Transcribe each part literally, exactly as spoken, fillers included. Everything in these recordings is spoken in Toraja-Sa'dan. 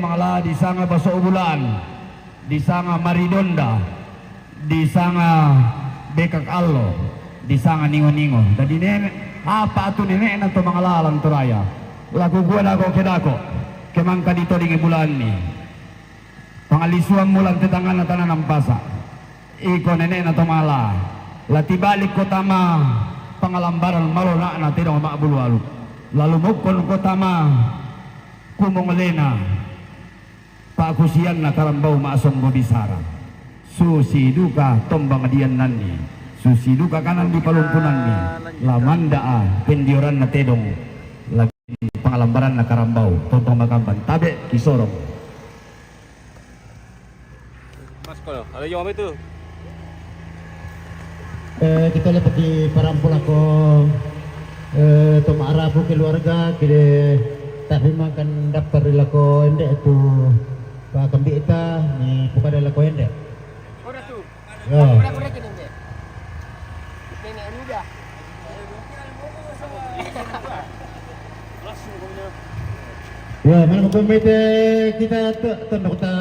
Mangala, disanga Baso Bulan, disanga Maridonda, disanga Bekak Allo, disanga Ningo-ningo. Dadi nene, apa tu nene'na to Mangala lan Toraya. Laku kua dako ke dako, ke mangka ditodingi bulanni. Pangalisuan mulan tetangana tana nampasa. Iko nene'na to Mangala. Latibalikko tama Pangalambaran malona'na tedong ma'bulu alu. Lalu mukkon ko tama Kumonglena. Pakusianna karambau ma'songgo bisara. Susi duka tombang diannanni, susi duka kanang dipalumpunanni, lamanda'a pendioranna tedong, lagi pangalambaranna karambau, tontong makamban, tabe' kisorong. Maskol, ada yang apa itu? Eh, kita lepas di parampu lako, eh, to ma'rapu keluarga, kide tapi makan daftar lako ende tu. Pakambita ni pukada lako ende. Ora tu. Ya. Ora, ora kini ende. Nenek muda. Ya, mana komite kita tu, tunduk ta.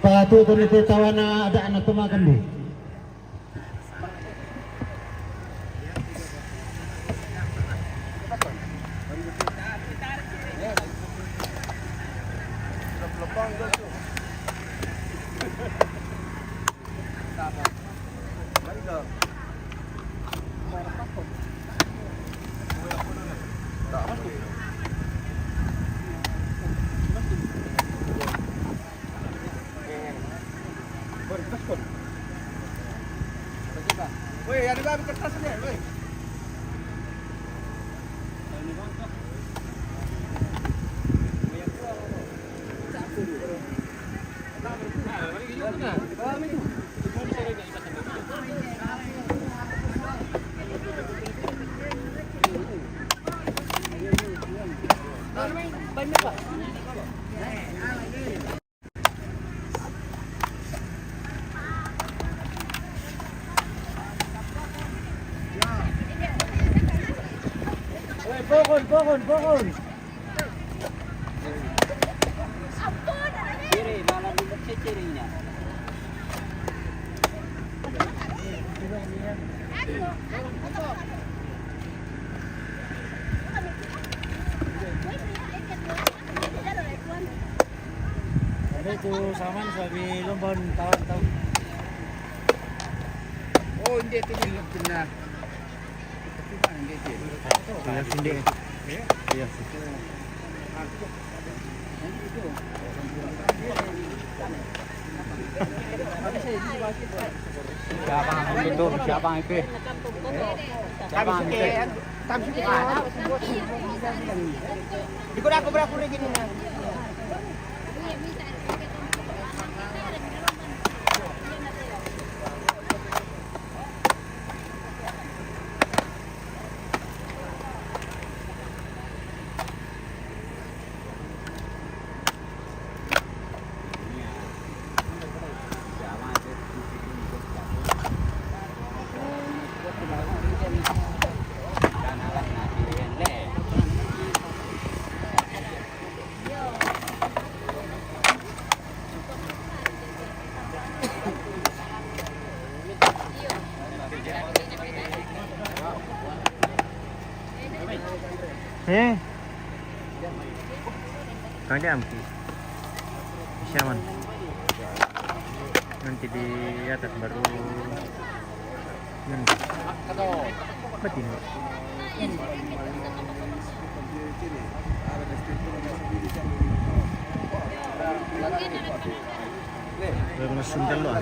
Patu tu ni tawana ada anak tu makan di. Woi, ada babi kertas ni, woi. Pohon, pohon, pohon. Ciri, malah ribut ciri-cirinya. Ada tu saman suami lombon tahun-tahun. Oh, ini tu ni kena. Iya, sini. Iya. Siapa itu? Siapa itu? Siapa itu? Di ko dako berapa lagi ni? Eh. Kang Jam. Siaman. Nanti di atas baru. Nanti. Betul. Langsung keluar.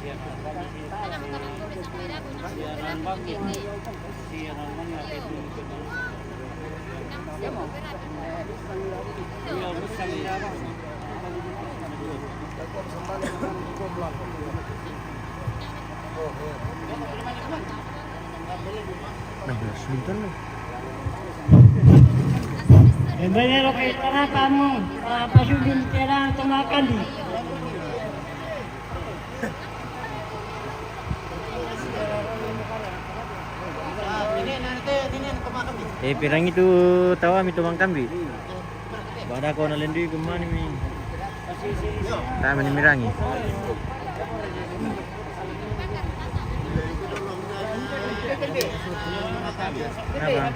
Nah, sebentar nih. Pembelero kay tanatamu, ah, pasudin kailangan tumakandi. Eh, pirang itu tawa mi tumakandi. Bada ko na lendi kumani mi. Tama ni mirangi. Kenapa?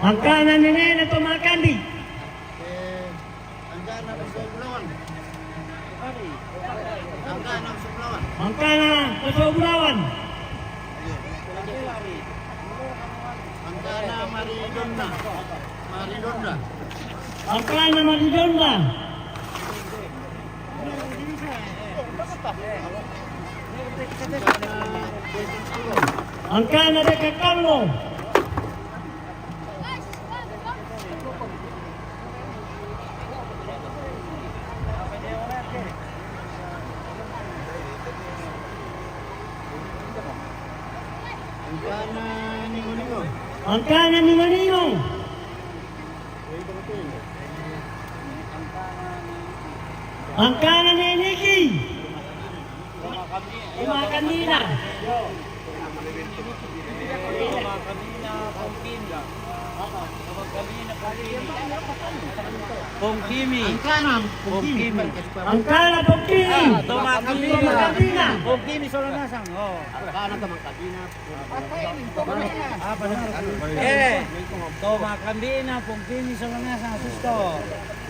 Angkana ni nene tumakandi. Angkana Puso Bulawan. Angkana Puso Bulawan. Angkana Puso Bulawan. Angkana Maridonna. Maridonna. Angkana Maridonna. Angkana Beka Kallo. Angkana Ningo-ningo. Angkana Ningo-ningo. Angkana Neniki. Tumakandi na. Pongkimi. Angkana Pongkimi. Angkana Pongkimi. Ah, tumakandi na. Tumakandi na. Pongkimi Solanasang. Oh. Angkana tumakandi na. Eh, tumakandi na Pongkimi Solanasang, susto.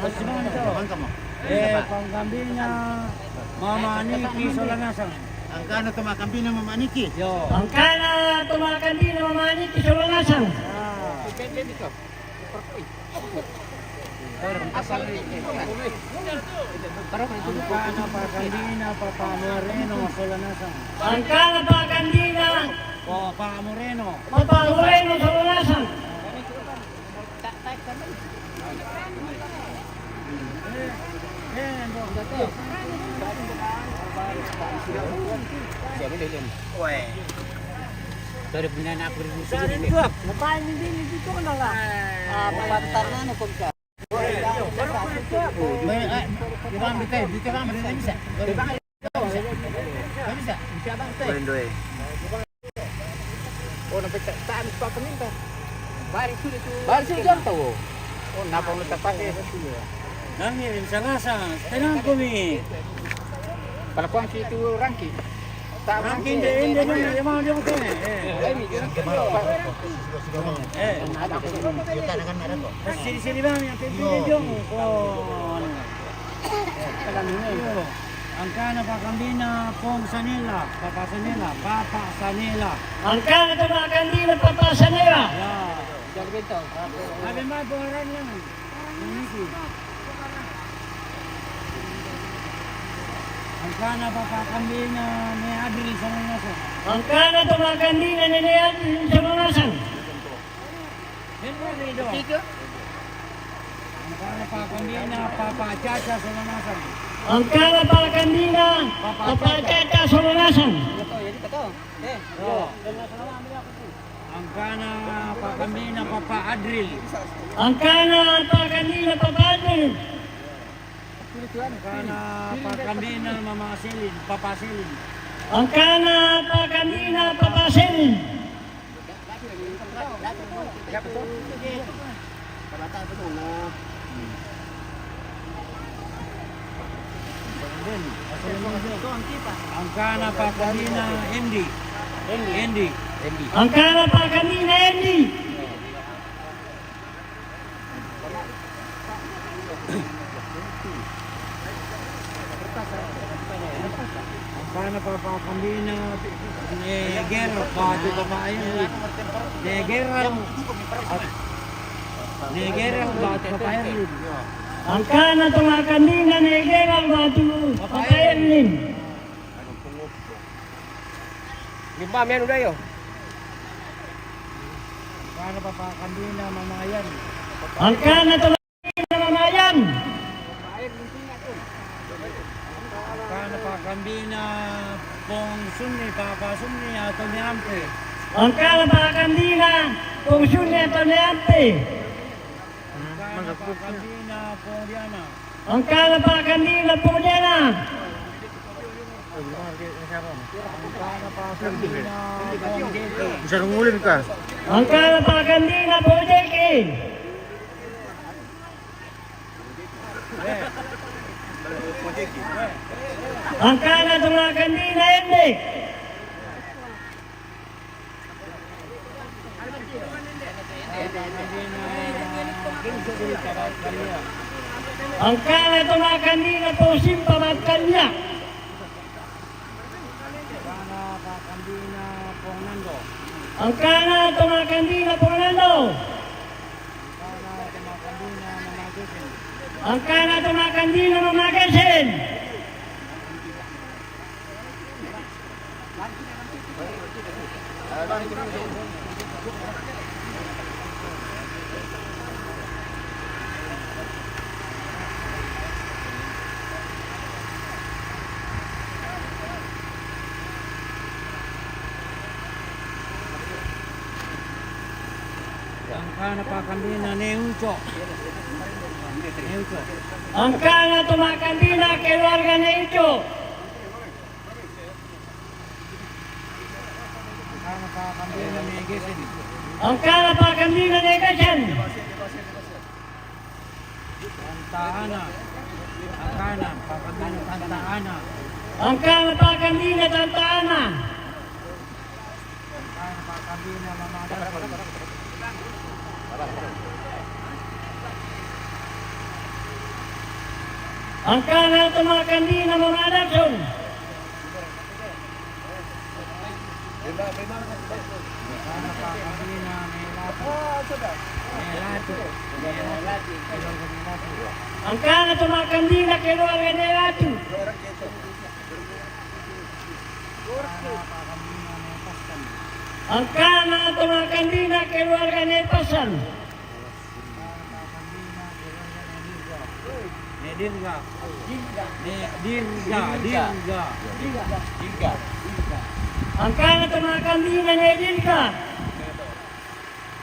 Mas si Mama to. Eh, pangkandi na Mama Niki Solanasang. Angkana tumakandi na Mama Niki. Yo. Angkana tumakandi na Mama Niki Solanasang. Ah. Angkana pakandi na Papa Moreno Solanasang. Angkana pakandi na Papa Moreno. Papa Moreno Solanasang. Dari punya anak berdua. Ngapain ini di situ, nah, lah? Ah, patar nanu kok. Wendo, eh. Oh, nampak tak, tak habis pakai minta. Baru sudah tu. Baru sudah jam tahu. Oh, napa mau tak pakai? Nami, rin sanasa. Tenang kami. Kalau kau situ rangki. Rangki, inde, inde, inde, dia mau dia mau kene. Eh. Eh. Sini, sini, bang, yang penting dia mau. Oh. Iyo. Angkana pakandi na Pong Sanela, Papa Sanela, Papa Sanela. Angkana tumakandi na Papa Sanela. Ya. Abi mai pengarang na. Angkana pakandi na Nene Adri Solanasang. Angkana tumakandi na Nene Adri Solanasang. Angkana pakandi na Papa Caca Solanasang. Angkana pakandi na Papa Caca Solanasang. Angkana pakandi na Papa Adril. Angkana pakandi na Papa Adril. Angkana pakandi na Mama Selin, Papa Selin. Angkana pakandi na Papa Selin. Angkana pakandi na Endi. Endi. Angkana pakandi na Endi. Angkana pakandi na Neger batu Papa Erwin. Neger, Neger batu Papa Erwin. Angkana tumakandi na Neger batu Papa Erwin. Limba miyan uda yo. Angkana pakandina mamayan. Angkana to makandina mamayan. Angkana pakandina Pong Sunni, Papa Sunni ato ni Ampe. Angkana pakandina Pong Sunni ato ni Ampe. Angkana pakandina Pong Diana. Angkana pakandina Pong Diana. Angkana pakandina Pong Jeki. Bisa ngulin ka. Angkana pakandina Pong Jeki. Angkana to makandina Ende. Angkana to makandina Pong Simpa Magkanya. Angkana pakandina Pong Nando. Angkana to makandina Pong Nando. Angkana to makandina Mama Gesen. Angkana to makandina Mama Gesen. Angkana pakandina Ne Uco. Ne Uco. Angkana to makandina keluarga Ne Uco. Angkana pakandina Ne Gesen. Angkana pakandina Ne Gesen. Tanta Ana. Angkana pakandina Tanta Ana. Angkana pakandina Tanta Ana. Angkana pakandina Mama Darson. Angkana to makandina Mama Darson. Angkana pakandina Ne Latu. Ne Latu. Ne Latu. Keluarga Ne Latu. Angkana to makandina keluarga Ne Latu. Angkana pakandina Ne Pasan. Angkana to makandina keluarga Ne Pasan. Ne Dirga. Ne Dirga, Dirga. Angkana to makandina Ne Dirga.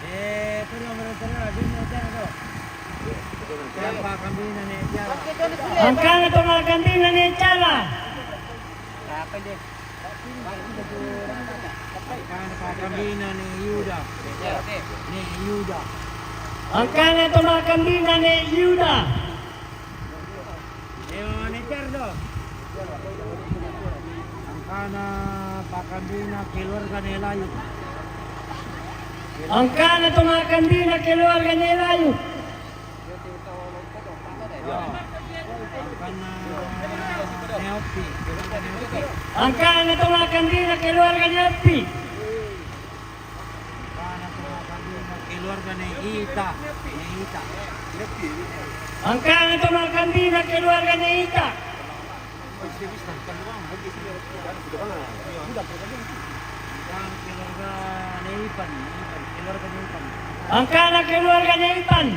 Eh, pero, pero, pero, Angkana to makandina Ne Cala. Angkana to makandina Ne Cala. Angkana pakandina Ne Yuda. Ne Yuda. Angkana to makandina Ne Yuda. Eh, Ne Cardo. Angkana pakandina keluarga Ne Layu. Angkana to makandina keluarga Ne Layu. Angkana Ne Opi, keluarga Ne Opi. Angkana to makandina keluarga Ne Opi. Angkana to makandina keluarga Ne Ita, Ne Ita. Angkana to makandina keluarga Ne Ita. Angkana keluarga Ne Ipan, Ipan, keluarga Ne Ipan. Angkana keluarga Ne Ipan.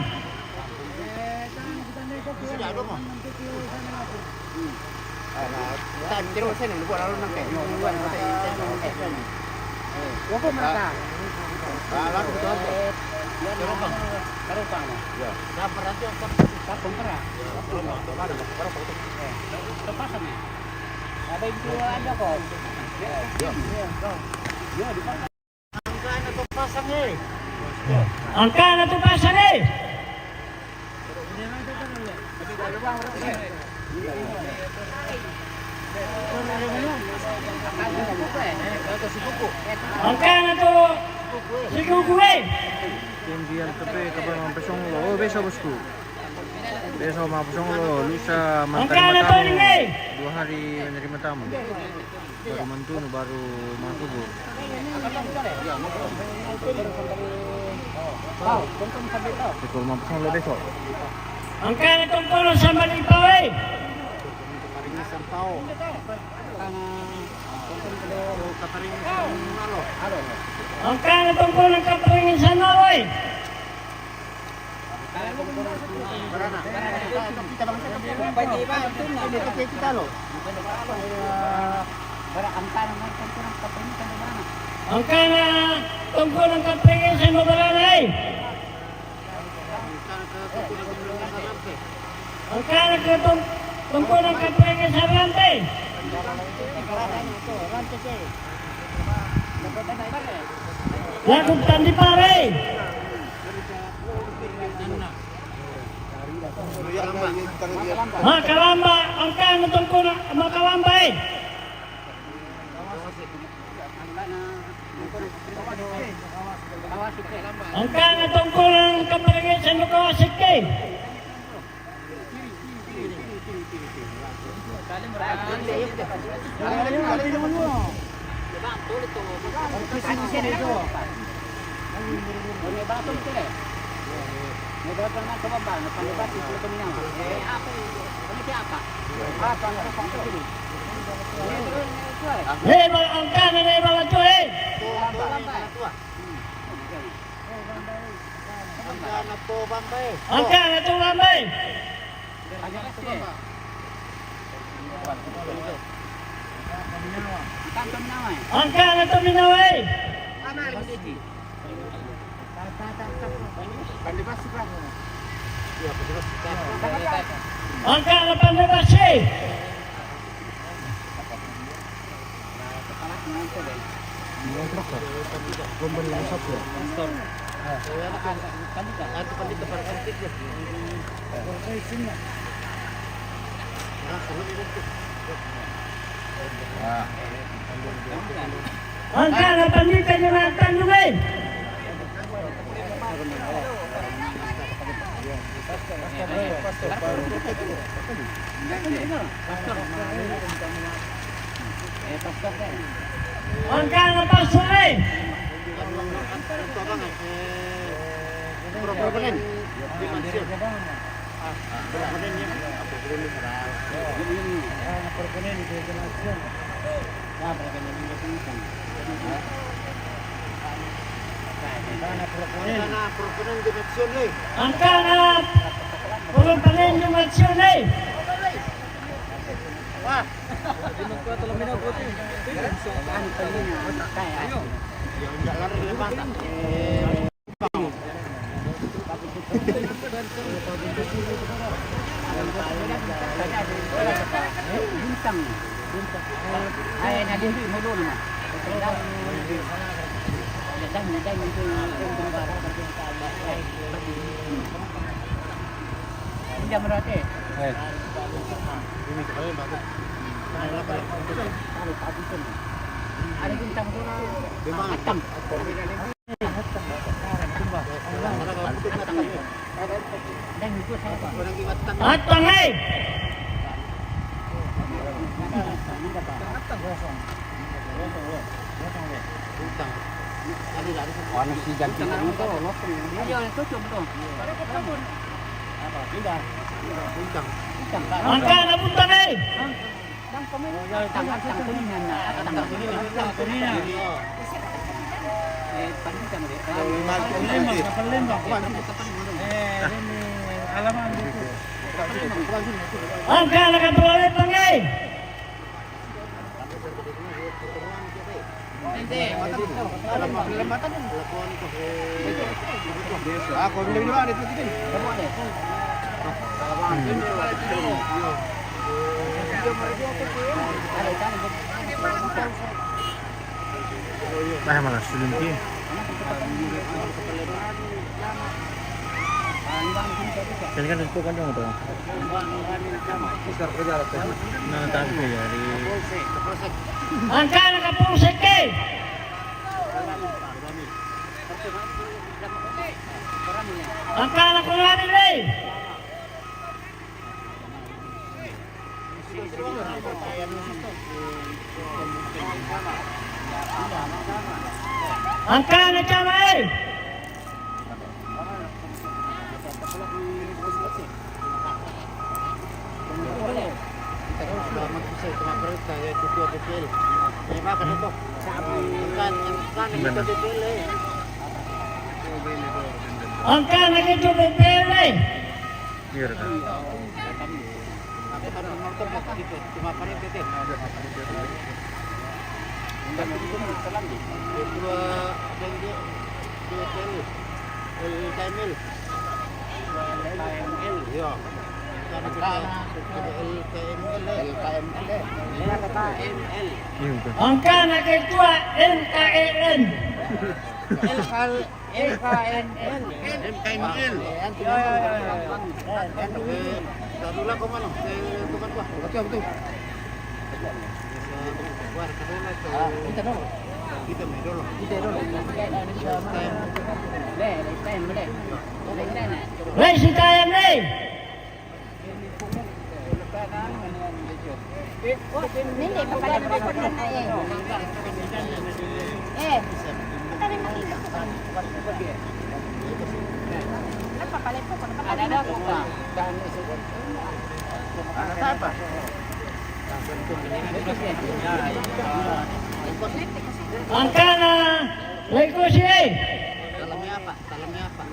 Angkana to pasang, eh. Angkana to pasang, eh. Angkana to sikuku, eh. Kemudian tepe kapal mampesong lo, oh, besok bosku. Besok mampesong lo, lusa mantan Angkana to tamu. Dua hari menerima tamu. Baru mantunu, baru masuk. Sekolah mampang lo besok. Angkana tongkolo sambali pawe. Angkan na tungkol ng kaparingisan na, oy! Angkan na tungkol ng kaparingisan mo, barangay! Angkan na tungkol ng kaparingisan, barangay! Lagu tandi pare! Makalamba, angkan na tungkol ng Makalamba, eh! Angkan na tungkol ng kaparingisan mo, Kawasaki! Hei, bang angkan na, hei, bang ato, eh! Angkan na to, Bambay! Angkan na to, Bambay! Angkan na to, Minaway! Angkan na Pandibasi! Angkan na Pandita Jonathan Dugay! Angkan na Pastor, eh! Angkan na Puro Panin yung aksyon, eh! Atang, eh! Ano si Jan Peter nito, no? Angkan na buntag, eh! Angkan na Katroletan, eh! Nah, malah student ki. Kan kan itu kan yang itu. Nah, tapi ya di Angkan na Kapolsek, eh! Angkan na Kapolsek, eh! Angkan na Tama, eh! Angkana ketua P P L. L K M L. Iya. L K M L, eh. L K M L, eh. Iya, kata M L. Angkana ketua N K E N. L K, L K M L. M K M L. Iya, iya, iya, iya. Satu lah, kau mana? Eh, tukar gua. Betul, betul. Ah, kita dulu. Kita dulu. Kita dulu. Boleh, boleh. Boleh, boleh. Boleh, boleh. Nini, papalai ko na, eh. Eh. Papalai ko na. Ada, ada. Ada apa? Angkana Lekosi, eh. Dalamnya apa? Dalamnya apa?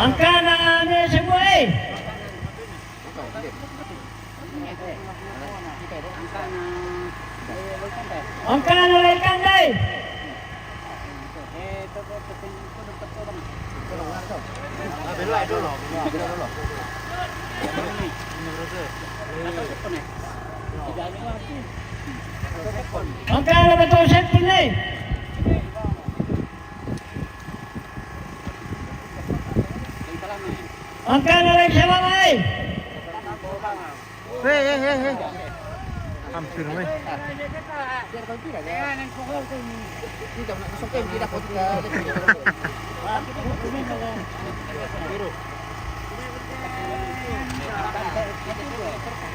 Angkana ne semua, eh. Angkana Leikandai. Angkana betul setting ni. Angkana Leikandai. Hei, hei, hei, hei. Hampir, weh.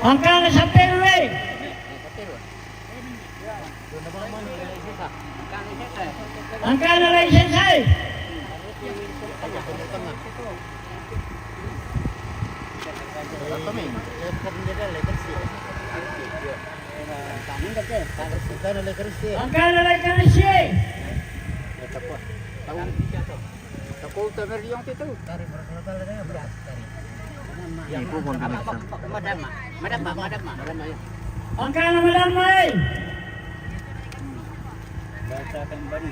Angkana Sapir, weh. Angkana Leikandai. Angkana Leikandai. Madama, madama, madama, ya. Angkana madama, eh. Bahasa kan baru.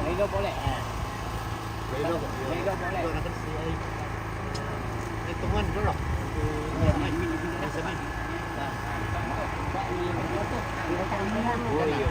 Ilo boleh. Ilo boleh. Hitungan dulu. Oh, iya.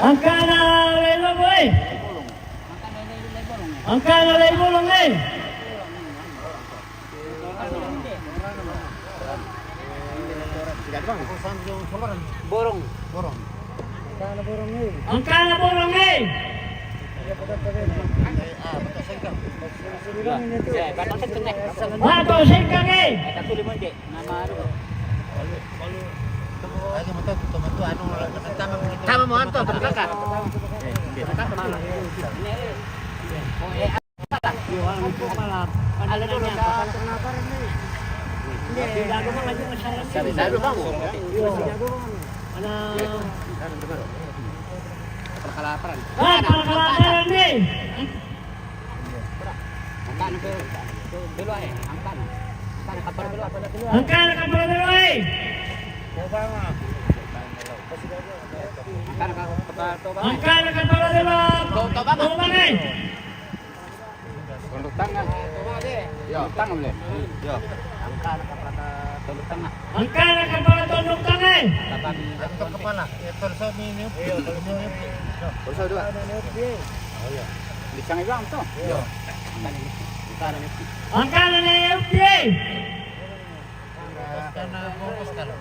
Angkana Leilobo, eh. Angkana Leilobo, eh. Borong. Borong. Angkana Borong, eh. Bato Sengkang, eh. Tama mo anto, tama ka. Ala dulu, sa... Sabi, sabi ba mo? Palakalaparan. Ah, palakalaparan, eh. Angkana, pero, pero, eh, angkana. Angkana kapala dolo e. Angkana kapala dolo. Tobang. Tobang. Tobang e. Tondok tangan. Yo. Tondok tangan boleh. Yo. Angkana kapala tondok tangan. Angkana kapala tondok tangan e. Angkana kapala. Yo, torso ni, ni. Yo, torso ni. Torso dua. Oh, iya. Di sana bilang tu. Yo. Angkana ni F P E. Karena fokus kalau.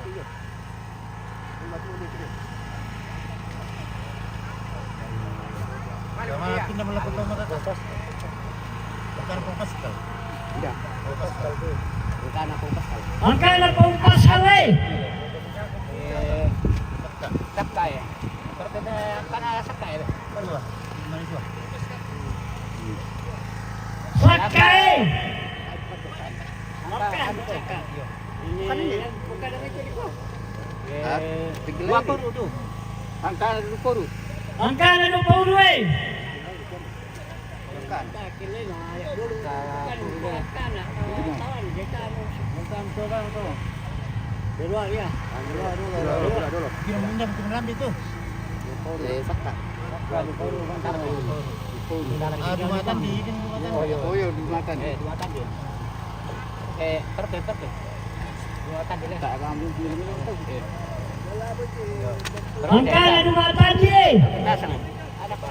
Sama pindah melakukan maka fokus. Bukan fokus kalau. Tidak. Fokus kalau. Bukan fokus kalau. Angkana fokus kalau e. Eh, Sakka. Sakka ya. Berarti angkana Sakka ya. Kedua. Mana itu? Sakka e. Bukan ini. Bukan ini. Bukan ini. Eh, dua koru tu. Angkana dua koru. Angkana dua koru e. Bukan. Bukan, bukan. Bukan, bukan. Bukan, bukan. Dua, ya. Dua, dua, dua, dua. Kira minjam, kira lambi tu. Eh, Sakka. Dua koru, Sakka. Ah, dua matan di, di dua matan. Oh, iya, dua matan. Eh, dua matan dia. Eh, perfect, perfect. Dua matan dia. Tak, kamu dulu. Eh. Angkana dua matan dia. Pasang. Ada apa?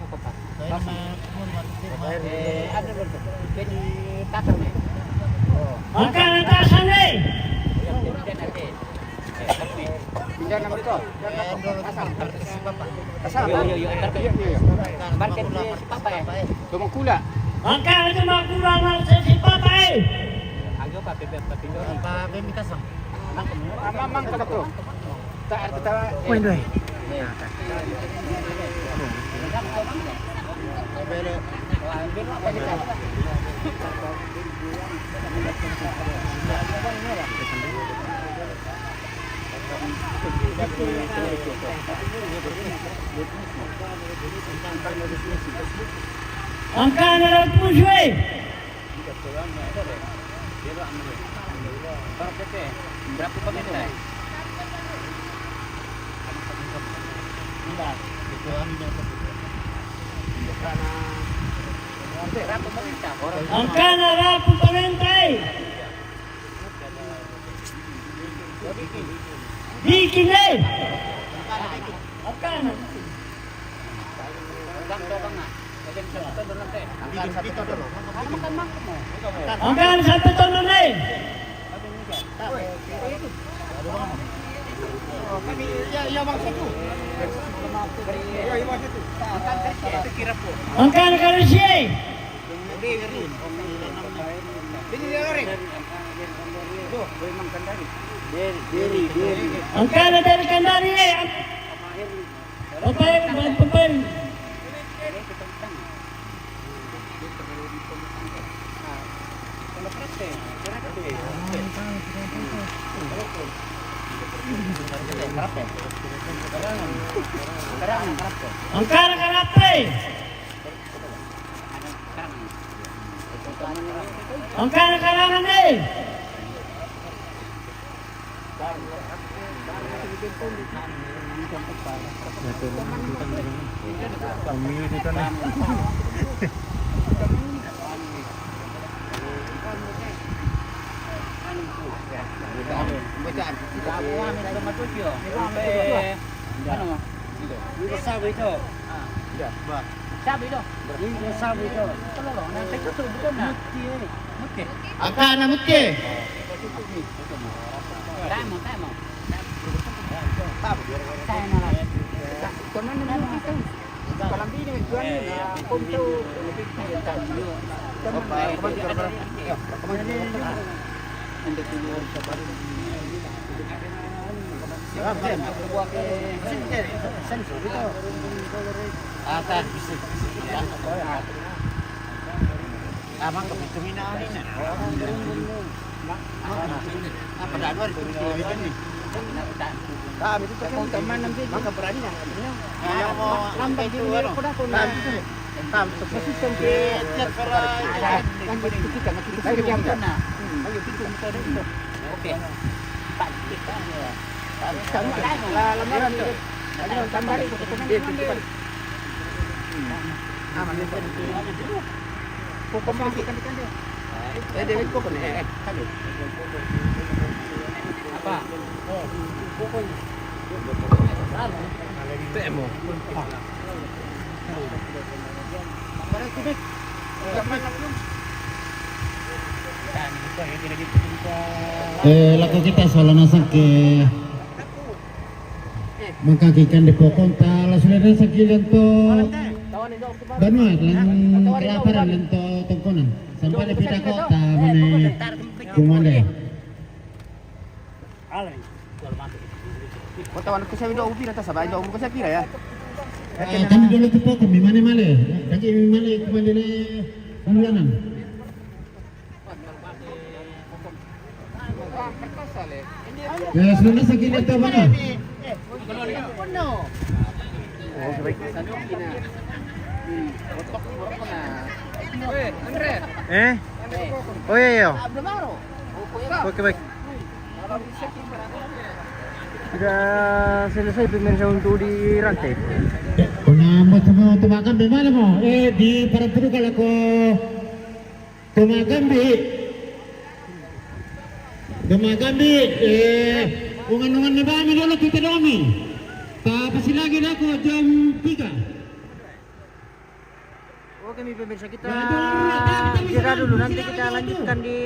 Apa, Pak? Eh, ada berapa? Jadi, takar ni. Angkana takar ni. Pindah nama tu. Asal. Asal. Yo, yo, yo. Market ni si Papa ya. Tumakula. Angkana Tumakula, market si Papa e. Ayo, Pak, Pak, Pak, Pak. Apa, Pak, Pak, Pak. Amang, amang, kata tu. Tak ada kata. Poin dua. Angkana Rapuju e. Berapa pemerintah? Angkana rapu pemerintah e. Bikin e. Angkana. Angkana satu tonne. Angkana Karisia. Angkana dari Kandari. Papai, papai. Angkana Karape. Angkana Karape. Angkana Mutie. Oke. Apa? Temo. Eh, lako kita sola nasang ke mangkaki kande pokon ta la sudah nasang kilian to banua lan kelaparan lan to tongkonan. Sampai le pita kota mane kumande. Kota wan kusa mi do pira ta saba do kusa pira ya. Eh, kami dulu tu pokon mi mane male. Kaki mi male kumande le bulanan. Ya, sudah nasang kilian to banua. Eh? Oh iya, iya. Oke, baik. Sudah selesai pemirsa untuk di rantai. Kuna mo tuma tuma kambe male mo. Eh, di para puru kala ko tuma kambe. Tuma kambe, eh, ungan-ungan ne bami lolo kita domi. Ta pasi lagi dako jam tiga. Oke, mi pemirsa kita jeda dulu, nanti kita lanjutkan di